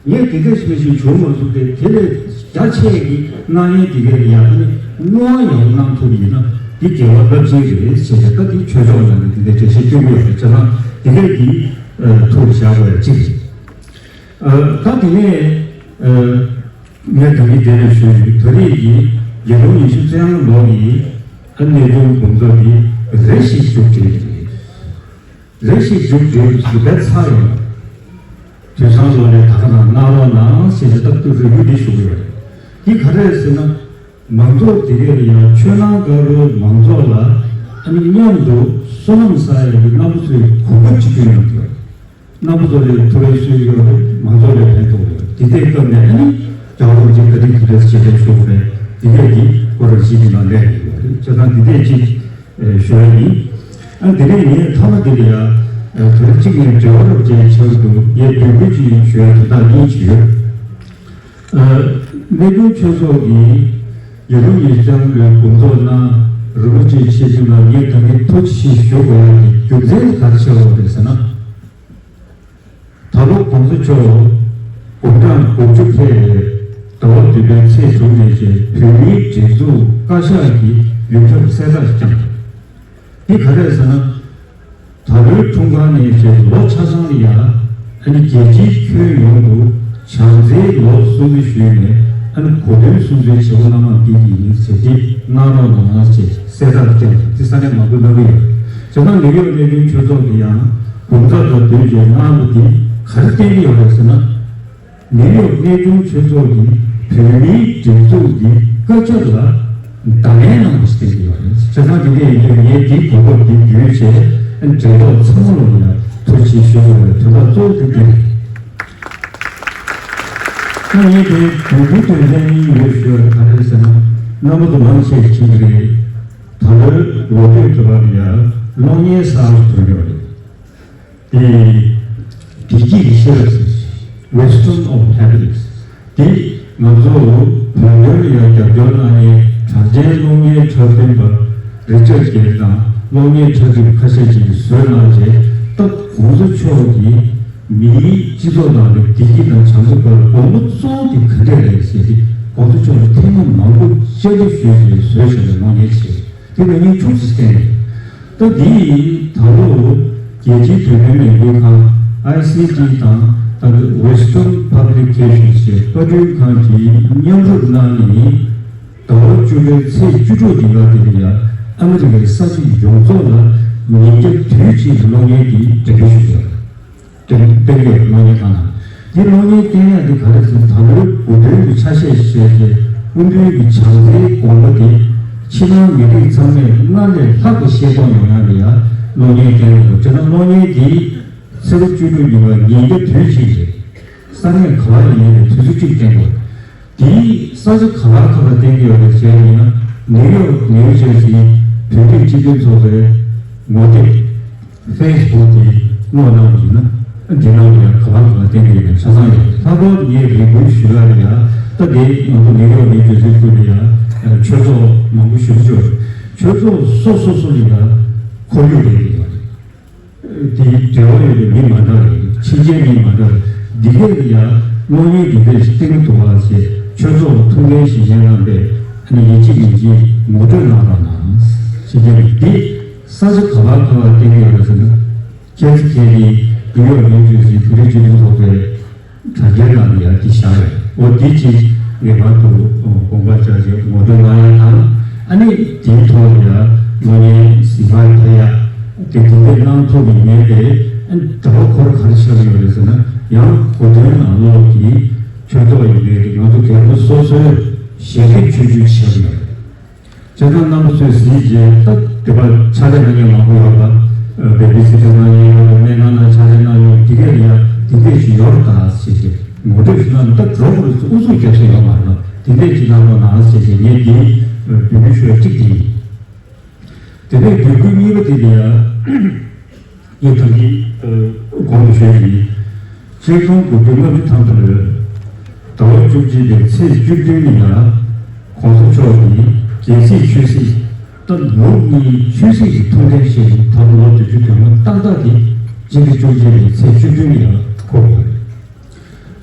ངས་དེ་འདྲ་ཞིག་ཞིག་བྱུང་མ་ཐུབ་སྟེ་དེ་ལས་རྒྱ་ཆེ་གི་གནང་ཡས་དེ་གའི་ཡག་པོ་ནི་བསྔོ་བ་ཡག་པོ་གནང་ཐུབ་ཡིན་ན་འདི་དགེ་བ་རླབས་ཆེན་རེད་ཟེར་ཏེ་ད་འདི་ཆོས་ཕྱོགས་ནང་ནས་དེ་འདྲའི་འགྲེལ་བཤད་སྟོན་གྱི་ཡོད་རེད། བྱས་ཙང་དེ་གའི་འདི་ཐུགས་བཞག་དགོས་ཡ་གཅིག་རེད། ད་དེ་ནས་ངས་ད་གིན་དེ་ནས་ཞུས་ཡོད། ད་རེས་ཀྱི་ཉིས་སྟོང་ཉི་ཤུ་རྩ་ལྔ་ལོ་ཡི་ཨ་གནས་ཆུང་དགོང་ཚོགས་འདི་རེ་ཞིག་མཇུག་སྒྲིལ་རེད། རེ་ཞིག་མཇུག་སྒྲིལ་ཞུ་བའི་ཚར་ཡོང་། དུས་སང་ལོ་ནས་ད་ག་ནང་གནང་རོགས་གནང་ཞེས་བྱ་སྟབས་བསྟུན་རེ་སྐུལ་འདི་ཞུ་གི་ཡོད། འདི་ག་རེད་ཟེར་ན། མང་ཚོགས་དེ་གས་ལ་ཡང་ཆོས་ནང་དཀར་པོའི་མང་ཚོགས་ལ་ཨ་ནི་མཉམ་དུ་བསོད་ནམས་བསགས་ཡག་གི་རྣམ་པ་ཚོའི་གོ་སྐབས་ཅིག་སྐྱོན་ཡོང་གི་ཡོད། རྣམ་པ་ཚོ་ལ་ཐུགས་ཕན་གསོས་ཡོད་རེད། མང་ཚོགས་ལ་ཕན་ཐོགས་ཡོད། འདི་ལྟའི་སྐབས་ནས་ཨ་ནི་རྒྱལ་བ་རིན་པོ་ཆེ་བཀའ་དྲིན་གྱིས་རེད་ཞེས་བྱས་ཞུ་དགོས་པས་འདི་གས་ཀྱི་སྐོར་ར་ཞིག་འདི་ལ་གནས་ཡོད་རེད། བྱས་ཙང་འདི་འདྲས་ཅིག་ཞུ་ཡ་ཡིན། ཨ་དེ་ནས་ངས་མཐའ་མ་དེ་ལ་ཡ་དོན་གཅིག་ནས་འབྲེལ་བ་རོགས་ཅན་ཆགས་འདུག་ངས་འབོད་སྐུལ་ཅིག་ཞུ་ཡ་དོན་དག་གཉིས་ཅིག་ཡོད། གནས་ཆུང་ཆོས་ཚོགས་ཀྱིས་ཉིས་སྟོང་ཉི་ཤུ་རྩ་ལྔ་ལོའི་དགོང་ཚོགས་ནང་རིན་པོ་ཆེ་ཆེད་དུ་ལ་ངས་ད་ནི་ཐུགས་རྗེ་ཆེ་ཞུ་དགོས་ཡ་གི་རྒྱུ་མཚན་དེ་ག་རེ་ཆགས་ཡོད་རེད་ཟེར་ན། ད་ལོ་༸གོང་ས་མཆོག་དགུང་གྲངས་དགུ་བཅུ་ཐེག་པའི་ཟླ་བ་བདུན་པའི་ཚེས་དྲུག་ཉིན་བྱས་བོད་མིའི་སྒྲིག་འཛུགས་བཀའ་ཤག་གི་ཡོངས་ཁྱབ་གསལ་བསྒྲགས་བསྐྱངས། འདི་ག་རེ་ཟེར་ན། ད་ལོའི་འཁྲུངས་སྐར་ནས་བྱས་ལོ་ཆ་ཚང་ལ་ཡ་ཨ་ནི་རྒྱལ་སྤྱིའི་ཁྱོན་ཡོངས་དུ་བྱམས་བརྩེའི་ལོ་སྲུང་བརྩི་ཞུས་ནས་ཨ་ནི་གོ་སྟོན་སྲུང་བརྩིའི་བྱེད་སྒོ་གནང་མ་བསྡད་ཀྱི་ཡིན་ཟེར་ཏེ་གནང་རོགས་གནང་ཞེས་གསལ་བསྒྲགས་བསྐྱངས་འདི་ས་གནས་མང་པོས་གནང་གི་ཡོད། བྱས་ཙང་ནིའུ་ཡོག་གནས་ཆུང་ཆོས་ཚོགས་ཀྱི་ཡང་དགུང་གྲངས་དང་བསྟུན་བྱས་གནང་བ་འདི་ག་རེ་བསྟན་གྱི་ཡོད་རེད་ཟེར་ན། ནིའུ་ཡོག་གནས་ཆུང་ཆོས་ཚོགས་ཀྱིས་བོད་མིའི་སྒྲིག་འཛུགས་ཀྱི་བཀའ་ཁྱབ་ལ་བརྡ་ལན་གནང་བ་ཞིག་བསྟན་གྱི་ཡོད་རེད། བྱས་ཙང་དེ་འདྲ་ཡིན་དུས་ངས་འདིའི་གོ་སྐབས་འདི་བརྒྱུད་བྱས་འབྲེལ་ཐོགས་ཚང་མ་ལ་ཡང་ཐུགས་རྗེ་ཆེ་ཞུ་དགོས་པའི་དོན་དག་གཙོ་བོ་དེ་འདི་རེད། ད་ངས་དེ་དོན་འདི་དོན་ཚན་གཉིས་ཡོད་ཞུ་བ་ག་རེ་ཟེར་ན། རྣམ་པ་ཚོ་མང་ཆེ་ཤེས་ཀྱི་རེད། ད་ལོའི་ལོ་སྟོད་དུ་བར་ལ་ཡང་གློག་བརྙན་གསར་པ་ཐོན་ཡོད་རེད། དེ་བདེ་སྐྱིད་ཀྱི་ཤེས་རབ་ཟེར། Wisdom of Happiness། དེ་ང་ཚོ་བོད་དོན་ལ་ཡང་རྒྱབ་སྐྱོར་གནང་མཁན་གྲགས་ཅན་གློག་བརྙན་འཁྲབ་སྟོན་པ་རི་ཅར་གྱེར་དང་གློག་བརྙན་འཁྲབ་སྟོན་པ་ཁ་ཤས་ཀྱིས་བཟོས་གནང་རྗེས་སྟབས་གོང་ས་མཆོག་གིས་མིའི་སྤྱི་ཚོགས་ནང་ལ་བདེ་སྐྱིད་དང་བྱམས་བརྩེ་སྐོར་དགོངས་པ་གཙོ་བོ་དེ་ག་འདྲས་རེད་ཟེར་ཏེ་གོང་ས་མཆོག་ལ་ཐེངས་མ་མང་པོ་བཅར་འདྲི་ཞུས་ཏེ་བཟོས་བཞག་པའི་གློག་བརྙན་ཞིག་རེད། དེ་ལ་ཉིན་ཕྱུགས་སུ་བསྟན། ད་འདི་ད་ལོ་རྒྱལ་སྤྱིའི་བོད་དོན་ལས་འགུལ་ཁང་ཨའི་སི་ཊི་དང་ད་ལྟ་Western Publications ཞེས་པར་སྐྲུན་ཁང་གིས་མཉམ་རུབ་གནང་ནས་ཟླ་བ་བཅུ་པའི་ཚེས་བཅུ་དྲུག་ཉིན་ཀ་དེ་ལ་ཡང་ཨ་མི་རི་ཀའི་ས་ཆ་ཡོངས་རྫོགས་ལ་ཉིན་རྒྱབ་དུས་གཅིག་གི་གློག་བརྙན་འདི་འགྲེམས་སྤེལ་ཞུས་ཡོད། དེ་སྟོན་གྱི་གློག་བརྙན་ཁང་ནང་། འདི་གློག་བརྙན་བསྟན་ཡག་འདི་ག་རེ་ཟེར་ན་ད་ལོའི་དགུང་སྟོན་གྱི་ཆ་ཤས་ཤིག་བྱས་ཏེ་ སྐུ་མདུན་གྱི་བྱམས་བརྩེའི་དགོངས་པ་དེ་ཕྱི་ནང་མི་རིགས་ཚང་མས་སྔར་ལས་ལྷག་པའི་ཤེས་རྟོགས་ཡོང་ཡག་ལ་ཡང་གློག་བརྙན་བསྟན་དགོས། དེ་ལྟར་གློག་བརྙན་འདི་ཚེས་པ་བཅུ་དྲུག་ཉིན་པ་ཉིན་རྒྱབ་དུས་གཅིག་རེད། ས་གནས་ག་བ་ཡིན་ནའི་དུས་ཚོད་གཅིག་བསྟན་དགོས། དེའི་ས་ཆ་ག་བ་ག་བ་བསྟན་གྱི་ཡོད་རེད་ཟེར་ཡིན་ན། ནིའུ་ཡོག་ནིའུ་ཇར་སིའི་བོད་རིགས་སྤྱི་མཐུན་ཚོགས་པའི་ངོ་དེབ་ཕེ་སི་བུག་དེ་བློ་གནང་བ་ཡིན་ན། འདི་ནང་ལ་ཡང་ག་བ་ག་བ་བསྟན་གྱི་ཡོད་པའི་ཆ་ཚང་ཡོད། ལྷག་པར་དུ་ངས་རེ་སྐུལ་ཞུ་ཡག་ལ་ཡང་། ད་དེ་ང་ཚོ་ནིའུ་ཡོག་ནིའུ་ཇར་སི་ཁུལ་ལ་ཡང་ཆོས་ཚོགས་མང་པོ་ཞེ་པོ་ཅིག་ཡོད་རེད། ཆོས་ཚོགས་སོ་སོ་སོ་ལ་ཡང་ཁོར་ཡུག་རེ་རེ་ཡོད་རེད། དེའི་འབྲེལ་བ་ཡོད་པའི་མི་མ་འདྲ་བ་རེད། ཕྱི་རྒྱལ་མི་མ་འདྲ་བ་རེད། འདི་གས་ལ་ཡང་གློག་བརྙན་འདི་འདྲ་ཞིག་བསྟན་གྱི་འདུག་བ་ཞེས་ཆོས་ཚོགས་ལ་ཐུགས་འགན་བཞེས་མཁན་རྣམ་པས་ཨ་ནི་ཡིན་གཅིག་མིན་གཅིག་ངོ་སྤྲོད་གནང་རོགས་གནང་། ཕྱི་རྒྱལ་མི་འདི་ས་ཆ་ག་བ་ག་བ་བསྟན་གྱི་ཡོད་རེད་ཟེར་ན། ཁྱེད་ཚོ་ཁྱེད་ཀྱིས་ནིའུ་ཡོག་ནིའུ་ཇར་སིའི་བོད་རིགས་སྤྱི་མཐུན་ཚོགས་པའི་དྲ་རྒྱའི་ནང་ལ་ཡང་འདི་བཞག་ཡོད། འོ་འདི་ཅིག་ངེས་པར་དུ་དགོངས་པ་འཇགས་བྱས་ངོ་སྤྲོད་གནང་ཡག་དང་། ཨ་ནི་དེའི་ཐོག་ལ་ཡང་གློག་བརྙན་གཟིགས་པར་ཕེབས་ཡག་དེ་དེ་འདྲ་གནང་ཐུབ་པ་ཡིན་ནའི། ཨ་ནི་གྲྭ་པ་ཁོ་རང་ག་རེ་ཆགས་ཀྱི་ཡོད་རེད་ཟེར་ན། ཡང་གོ་སྟོན་ནང་ལོགས་ཀྱི་ཆོས་ཚོགས་ཡིན་ནའི་རེད། ང་ཚོ་རྒན་པ་སོ་སོའི་ཞལ་འདེབས་ཆོས་བརྒྱུད་ཆགས་ཀྱི་ཡོད་རེད། བྱས་ཙང་རྣམ་པ་ཚོས་གཟིགས་རྗེས། ད་དེ་བར་ཕྱག་ལས་གནང་མཁན་མང་པོ་ཡོད་པ། བེ་བི་སི་དེ་གནང་མཁན་ཡོད་པ། སྨན་ཁང་ནང་ཕྱག་ལས་གནང་མཁན་དེ་གས་ལ་ཡང་དེ་འདྲས་ཞིག་ཡོད་རེད་ད་ཟེར་ཏེ་ངོ་སྤྲོད་ཞུ་ན། ད་འགྲོ་དགོས་རེད་ཟེར་ཨུ་ཚུགས་རྒྱབ་ས་ཡོད་མ་རེད་པ། དེ་འདྲས་ཅིག་གནང་རོགས་གནང་ཟེར་ཏེ་ངས་འདི་འབོད་སྐུལ་ཞུ་ཡ་གཅིག་དེ་ཡིན། དེ་ནས་འབོད་སྐུལ་གཉིས་པ་དེ་ལ་ཡང་། ངས་ད་གིན་གོང་དུ་ཞུས་པ་ཡིན། ཆིག་སྟོང་དགུ་བརྒྱ་ལྔ་བཅུ་ཐམ་པ་ལོའི་ཟླ་བ་བཅུ་གཅིག་པའི་ཚེས་བཅུ་བདུན་ཉིན་ལ་གོང་ས་མཆོག་གིས་རྒྱལ་སྲིད་ཆོས་སྲིད། ད་ལུགས་གཉིས་ཆོས་སྲིད་ཀྱི་ཐུགས་འགན་བཞེས་ཤིང་། ད་ལོ་བདུན་ཅུ་དོན་ལྔ་ཏག་ཏག་དེ་སྤྱི་ཟླ་བཅུ་གཅིག་པའི་ཚེས་བཅུ་བདུན་ཉིན་ལ་འཁོར་ཡོད་རེད།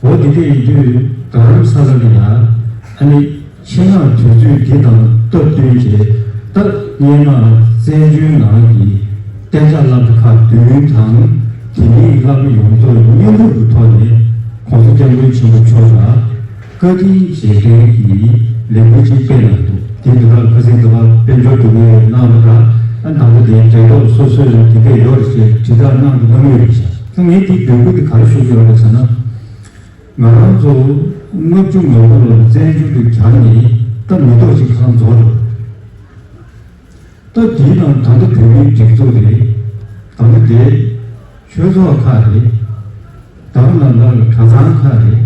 འོ་དེ་འདྲ་ཡིན་དུས་རྡ་རམ་ས་ལ་ལ་ཡང་ཨ་ནི་ཆེད་མངགས་དུས་ཚོད་འདི་དང་སྟབས་བསྟུན་བྱས། ད་སྔོན་མ་བཙན་བྱོལ་ནང་གི་གཏན་འཇགས་སློབ་གྲྭ་ཁག་བདུན་དང་། དེ་མིན་སློབ་གྲྭ་ཡོངས་རྫོགས་མཉམ་རུབ་ཀྱི་ཐོག་ནས་གོང་ས་སྐྱབས་མགོན་ཆེན་པོ་མཆོག་ལ་བཀའ་དྲིན་རྗེས་དྲན་གྱི་ལས་འགུལ་ཅིག་སྤེལ་གནང་འདུག་དེ་འདི་ག་ཁ་སང་འདི་ག་དཔལ་འབྱོར་འདུ་བའི་གནང་བ་དང་། ཨ་ད་ལྟ་དེའི་འབྲེལ་ཐོག་སོ་སོའི་དེ་གས་ཡོད་རེད་ཅེས་དྲིལ་བསྒྲགས་གནང་འདུག་གནང་ཡོད་རེད་ཤག་ད་ངས་དེའི་འབོད་སྐུལ་དེ་ག་རེ་ཞུ་གི་ཡོད་རེད་ཟེར་ན། ང་རང་ཚོ་ལྔ་བཅུ་ང་དགུ་ལོར་བཙན་བྱོལ་དུ་གྱར་ནས་ད་མི་ཐོག་ཅིག་ཁ་རྫོགས་རེད། ད་དེའི་ནང་ད་ལྟ་བོད་མིའི་སྒྲིག་འཛུགས་རེད། ད་ལྟ་དེ་ཆོས་ཚོགས་ཁག་རེད། ད་ལྟ་ལ་གྲྭ་ཚང་ཁག་རེད།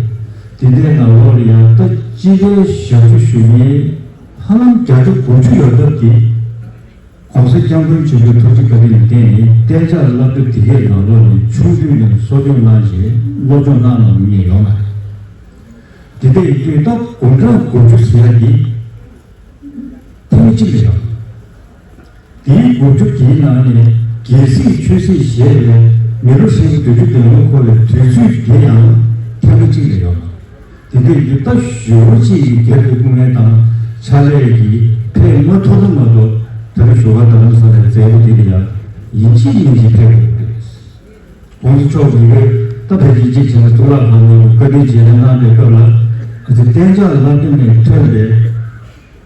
དེ་འདྲའི་ནང་ལོགས་ལ་ཡང་ད་སྤྱི་པའི་ཞབས་ཞུ་ཞུ་མཁན་ཧ་ལམ་བརྒྱ་ཆ་དགུ་བཅུ་ཡོད་སྟབས་ཀྱིས། གོང་ས་སྐྱབས་མགོན་ཆེན་པོའི་ཐུགས་རྗེ་བཀའ་དྲིན་ལ་བརྟེན་ནས་གཏན་འཇགས་སློབ་གྲྭ་དེ་གའི་ནང་ལོགས་ནས་ཆུང་དུས་ནས་གསོ་སྐྱོང་གནང་བྱས་སློབ་སྦྱོང་གནང་གནང་མཁན་ཡོད་མ་རེད། དེ་འདྲ་ཡིན་དུས་ད་དགུང་གྲངས་དགུ་བཅུ་ཟེར་ཡ་འདི་ཐེངས་གཅིག་རེད་ཡོད། དེའི་དགུ་བཅུ་དེའི་ནང་ནས་རྒྱལ་སྲིད་ཆོས་སྲིད་བཞེས་པའི་མི་ལོ་ཧྲིལ་པོ་བདུན་ཅུ་དོན་ལྔ་འཁོར་བའི་དུས་ཚོད་དེ་ཡང་ཐེངས་མ་གཅིག་རེད་ཡོད། དེ་འདྲའི་ཡུལ་ལྟ་ཞེ་པོ་ཅིག་གི་སྒེར་གྱི་སྐུ་ངལ་དང་ཕྱག་ལས་ཀྱིས་ཕེབས་མ་ཐུབ་ན་མ་གཏོགས། ད་ལྟ་བཞུགས་སྒར་རྡ་རམ་ས་ལའི་མཛད་སྒོ་དེ་ལ་ཡང་ཡིན་གཅིག་མིན་གཅིག་ཕེབས་དགོས་ཀྱི་རེད། གོང་ས་མཆོག་གིས་ད་ཕལ་ཆེར་གཅིག་བྱས་ན་གཙུག་ལག་ཁང་ནང་དུ་བཀའ་དྲིན་རྗེས་དྲན་གནང་པའི་སྐབས་ལ། ཨ་ཙི་གཏན་འཇགས་སློབ་གྲྭ་ནས་ཐོན་པའི།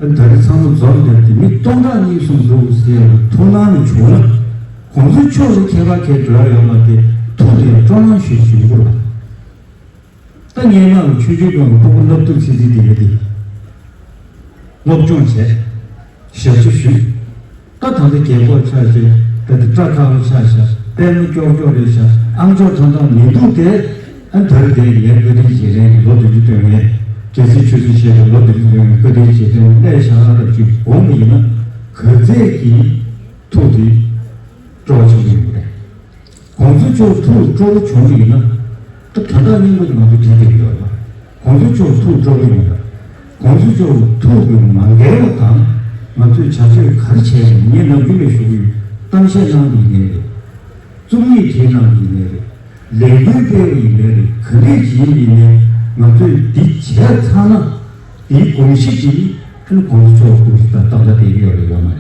ཨ་ད་རེས་ཚང་མ་འཛོམས་ཏེ་དེ་མི་སྟོང་ཕྲག་གཉིས་གསུམ་འདུག་ཟེར་བའི་ཐུགས་སྣང་བྱུང་ན། གོང་ས་མཆོག་ལ་ཁྱད་པར་གང་འགྲོ་ཡ་ཡོད་མ་རེད། ཐུགས་དེ་སྤྲོ་སྣང་ཞིག་བྱུང་དགོས་པ། ད་སྔོན་མ་ཆུང་ཆུང་སྒང་གི་ཕྲུ་གུ་སློབ་ཕྲུག་ཚིག་ཚིག་དེ་ག་དེ་སློབ་སྦྱོང་བྱས། ཞབས་ཞུ་ཞུས། ད་ད་ལྟ་རྒས་འཁོགས་ཆགས་བྱས། ད་ལྟ་སྐྲ་དཀར་པོ་ཆགས་ཤག་པད་མ་ཀྱོག་ཀྱོག་རེད་ཤག་ཨ་མཆོག་ཐང་ཐང་མི་འདུག་སྟེ། ཨ་ད་རེས་དེ་ངའི་བཀའ་དྲིན་རྗེས་དྲན་གྱི་ལོ་བདུན་ཅུ་དོན་ལྔའི། རྒྱལ་སྲིད་ཆོས་སྲིད་བཞེས་པའི་ལོ་བདུན་ཅུ་དོན་ལྔའི་བཀའ་དྲིན་རྗེས་དྲན་སླེབས་ཤག་ལབ་ཅིག་འོང་བ་ཡིན་ན། ག་ཚད་ཀྱི་ཐུགས་དེ་སྤྲོ་བ་བྱུང་གི་ཡོད་རེད། གོང་ས་མཆོག་ཐུགས་སྤྲོ་པོ་བྱུང་བ་ཡིན་ན། ད་དོན་དག་རྙིང་པ་དེ་ང་ཚོ་འགྲིག་གི་ཡོད་པ། གོང་ས་མཆོག་ཐུགས་སྤྲོ་པོ་ཡིན་པ། གོང་ས་མཆོག་ཐུགས་ཀྱི་མ་འགལ་བ་དང་། ང་ཚོས་བྱ་སྤྱོད་ག་རེ་བྱས་ཀྱང་། ངས་ནམ་རྒྱུན་ནས་ཞུ་གི་ཡོད། གཏམ་བཤད་གནང་གི་ཡིན་ནའི་རེད། རྩོམ་ཡིག་བྲིས་གནང་གི་ཡིན་ནའི་རེད། ལས་འགུལ་སྤེལ་བ་ཡིན་ནའི་རེད། ག་འདྲས་ཅིག་ཡིན་ནའི་ང་ཚོས་འདི་བྱས་ཚར་ན། དེའི་གོམས་གཤིས་ཀྱིས་ཨ་ནི་གོང་ས་མཆོག་སྐུ་ཚེ་ད་ཏག་ཏག་བསྡད་ཀྱི་ཡོད་རེད་ཡོད་མ་རེད།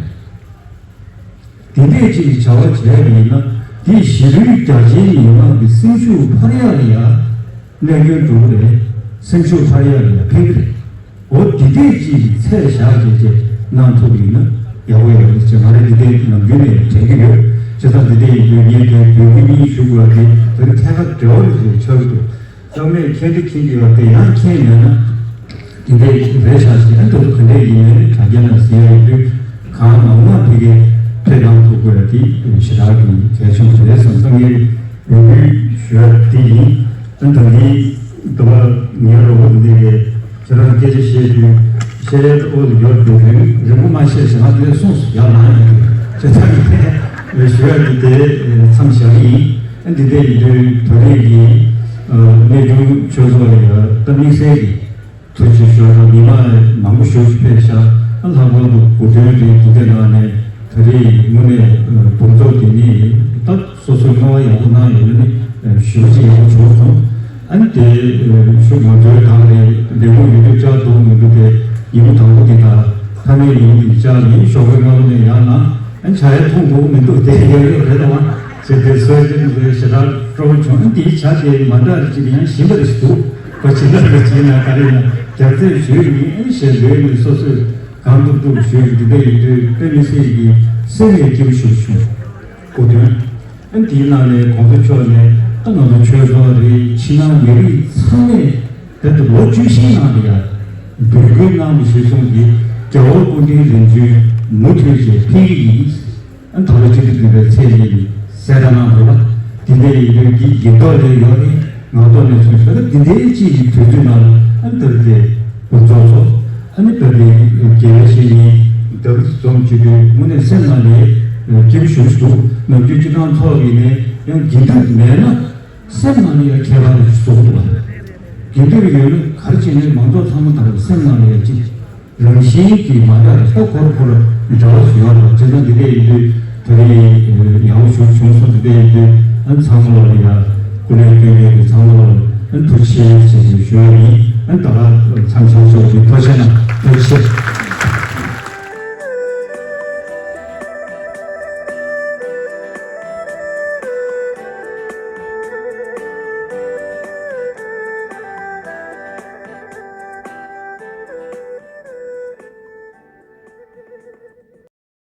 དེ་འདྲས་ཅིག་བྱ་བ་བྱས་པ་ཡིན་ན། དེ་ཞི་ལུའི་རྒྱ་ཆེའི་མི་མང་གི་སེམས་ཤུགས་འཕར་ཡག་ལ་ཡ་གནོད་སྐྱོན་འགྲོ་གི་རེད། སེམས་ཤུགས་འཕར་ཡག་ལ་ཡ་ཕན་གི་རེད། འོ་དེ་འདྲས་ཅིག་ཚད་བཞག་བྱས་བྱས་གནང་ཐུབ་པ་ཡིན་ན་ཡག་པོ་ཡོད་རེད་ཅེས་ང་རང་འདི་འདྲས་ནམ་རྒྱུན་ནས་དྲན་གྱི་ཡོད། བྱས་ཙང་འདི་འདྲས་ཡིན་དུས་ངས་དེ་འབོད་སྐུལ་གཉིས་ཞུ་དགོས་པ་དེ་དོན་ཐད་ཀར་འབྲེལ་བ་རེད་ཅེས་ཆགས་ཀྱི་འདུག་རྩ་མེད་མཁྱེན་འདི་མཁྱེན་གྱི་ཡོད་དེ་ཡང་མཁྱེན་མེད་ན། དེ་འདྲས་རེད་ཤག་ཟེར། ཨ་ནི་ད་དུང་ག་འདྲས་ཡིན་ནའི་དྲ་རྒྱ་ནང་གཟིགས་ཡག་ཡོད་དུས་གང་མང་མང་དེ་གའི་ཕེབས་གནང་ཐུབ་དགོས་ཡ་དེ་ཞེ་དྲག་གི་གལ་ཆེན་པོ་རེད་བསམ། ད་ངས་འབོད་སྐུལ་ཞུ་ཡ་དེ་ཡིན། ཨ་ནི་ད་ལྟའི་ད་བར་ངའི་རོགས་པ་དེ་འདྲས་ཀྱིས་ཁྱེད་རང་སྐད་ཆ་བཤད་དུས་བཤད་ཡ་ཨོ་ལ་ཡོད་འགྲོ་དུས་རིང་པོ་མ་བཤད་ཟེར་ང་དེ་ལས་གསུངས་སོང་། ཡར་ལངས་ཡོང་དུས་བྱས་ཙང་གི་ཞུ་ཡ་དེ་དེ་མཚམས་བཞག་གི་ཡིན། ཨ་འདི་འདྲས་ཡིན་དུས་ད་རེས་ཀྱི་གནས་ཆུང་ཆོས་ཚོགས་ལ་ཡ་ད་དམིགས་བསལ་གྱི་ཐུགས་རྗེ་ཆེ་ཞུ་བ་དང་མི་མང་མང་པོ་ཞེ་ཅིག་ཕེབས་ཤག་ཨ་ལྷག་པར་དུ་གོ་སྟོན་རེད་འདི་འདྲས་གནང་ནས་ད་རེས་དངོས་གནས་འབུམ་ཚོགས་དེ་ནི་ད་སོ་སོའི་བསྔོ་བ་ཡག་པོ་གནང་ཡོད་ན་ནི་ཞེ་པོ་ཅིག་ཡག་པོ་བྱུང་སོང་། ཨ་ནི་དེ་ཤུགས་མ་འཛོལ་དང་རེད། ལས་ཁུངས་ཡོད་དུས་བཅར་འདུག་མི་འདུག་དེ་ཡིན་མོ་དང་པོ་དེ་དང་ཕ་མའི་ཡིན་དེ་བཅར་ཡིན་ཞོགས་པའི་སྔ་པོ་ནས་ཡར་ལངས། ཨ་ནི་ཇ་ཡར་འཐུང་དགོས་མི་འདུག་དེ་ཡག་ཡོད་རེད་དང་བ་ཟེར་དེ་སོས་དེ་འདུག་ཞེ་དྲག་སྤྲོ་བོ་བྱུང་། ཨ་ནི་དེའི་ཇ་དེ་མ་འདྲ་རེ་ཅིག་ཡང་ཞིམ་པ་རེ་ཞིག་འདུག་ག་ཅི་འདྲ་རེ་ཅིག་ན་ག་རེ་ཡིན་ན་རྒྱབ་རྩེས་ཞུས་ཡིན། ཨ་ནི་ཞལ་འདོན་ནས་སོ་སོས་གང་ཐུབ་ཐུབ་ཞུས་འདི་འདྲ་ཡིན་དུས་དཔེ་མི་སྲིད་ཀྱི་སེམས་ནས་སྐྱིད་པོ་ཞིག་བྱུང་། གོ་དོན། ཨ་ནི་དེའི་ནང་ནས་གོང་ས་མཆོག་ནས་ད་ང་ཚོ་ཆོས་ཚོགས་རེད། ཕྱི་ནང་མི་རིགས་ཚང་མས་ད་ལྟ་ལོ་བཅུ་བཞིའི་ནང་ལ་ཡ་འབོད་སྐུལ་གནང་བ་གཞིར་བཟུང་གིས་རྒྱལ་བ་སྐུ་ཕྲེང་རིམ་བྱོན་མུ་མཐུད་བྱས་ཕེབས་ཀྱི་ཡིན། ཨ་ནི་ད་ལོ་སྤྱི་ཟླ་བདུན་པའི་ཚེས་གཉིས་ཉིན་གསལ་བསྒྲགས་གནང་འདུག་ལ། དེ་འདྲ་ཡིན་དུས་འདི་ཡིན་མདོག་ལས་ཡོད་རེད། ངག་ཐོག་ནས་གསུངས་ཤག་ད་འདི་འདྲའི་ཅིག་གི་དུས་ཚོད་ནང་ལ་ཨ་ནི་ད་རེས་དེ་འབུམ་ཚོགས་ཚོགས། ཨ་ནི་ད་རེས་དགེ་བའི་བཤེས་གཉེན་ད་རེས་འཛོམས་བྱེད་དུས་དངོས་གནས་སེམས་ནང་ནས་སྐྱིད་པོ་ཞེ་པོ་ཞིག་འདུག་ནམ་རྒྱུན་སྤྱི་བཏང་ཚོགས་ཡིན་ནའི་ཡང་དགེ་འདུན་མེད་ན་སེམས་ནང་ནས་ཡང་ཁྱད་པར་ཞིག་བཟོ་གི་འདུག་བ། དགེ་འདུན་ཡོད་ན་ག་རེ་བྱས་ནའི་མང་ཚོགས་ཚང་མ་དང་སེམས་ནང་ནས་ཡང་གཅིག་རང་བཞིན་གྱིས་མ་འདྲ་བའི་ལྷོ་འཁོར་འཁོར་འདྲ་བ་ཞིག་ཡོད་རེད། བྱས་ཙང་འདི་འདྲ་ཡིན་དུས་ད་རེས་ཡག་པོ་ཞིག་བྱུང་སོང་། འདི་འདྲ་ཡིན་དུས་ཨ་ཚང་མ་ལ་ཡ་སྐུ་ལས་བསྐྱོན་མཁན་གྱི་ཚང་མ་ལ་ཨ་ཐུགས་རྗེ་ཆེ་ཞེས་ཞུ་ཡ་ཡིན། ཨ་ད་ག་མཚམས་བཞག་ཆོག་གི་ཐུགས་རྗེ་གནང་། ཐུགས་རྗེ་ཆེ།